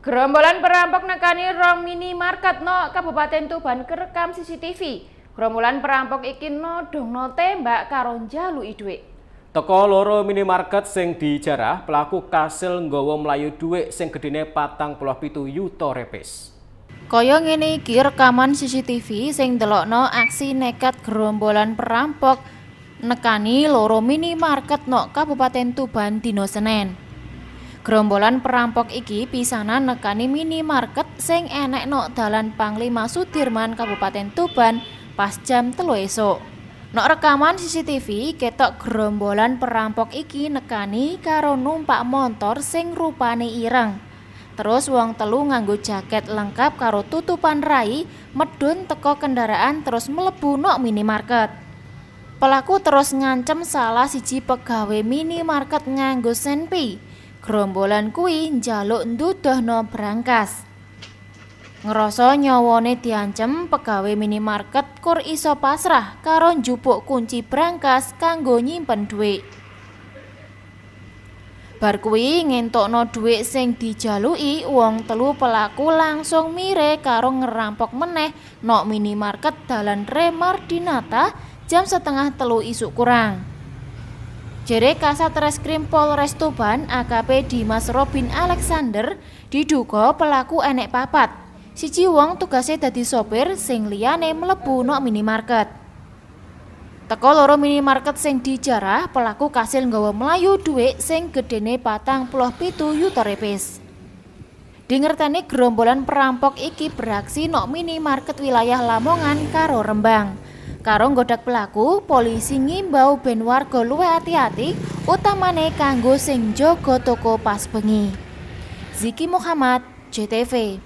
Gerombolan perampok nekani rong minimarket no Kabupaten Tuban kerekam CCTV. Gerombolan perampok iki nodongno tembak karo njaluki dhuwit. Teko loro minimarket sing dijarah, pelaku kasil nggawa mlayu dhuwit sing gedene 47 yuta repes. Kaya ngene iki rekaman CCTV sing ndelokno aksi nekat gerombolan perampok nekani loro minimarket nok Kabupaten Tuban dina Senin. Gerombolan perampok iki pisanan nekani minimarket sing enek nok dalan Panglima Sudirman, Kabupaten Tuban, pas jam 3 esuk. Nok rekaman CCTV ketok gerombolan perampok iki nekani karo numpak montor sing rupane ireng. Terus wong telu nganggo jaket lengkap karo tutupan rai medhun teko kendaraan terus mlebu nok minimarket. Pelaku terus ngancem salah siji pegawe minimarket nganggo senpi. Gerombolan kuwi njaluk nduduhno brankas. Ngrasa nyawane diancem, pegawe minimarket kur iso pasrah karo njupuk kunci brankas kanggo nyimpen dhuwit. Bar kuwi ngentokno dhuwit sing dijaluki, wong telu pelaku langsung mire karo ngerampok meneh nok minimarket dalan Remardinata jam 2.30 isuk kurang. Jere Kasat Reskrim Polres Tuban AKP Dimas Robin Alexander, diduga pelaku enek papat. Siji wong tugase dadi sopir, sing liyane mlebu nok minimarket. Teko loro minimarket sing dijarah, pelaku kasil nggawa mlayu dhuwit sing gedene 47 yuta repes. Dingerteni gerombolan perampok iki beraksi nok minimarket wilayah Lamongan karo Rembang. Karo nggodak pelaku, polisi ngimbau ben warga luwih ati-ati, utamane kanggo sing jaga toko pas bengi. Ziki Muhammad, JTV.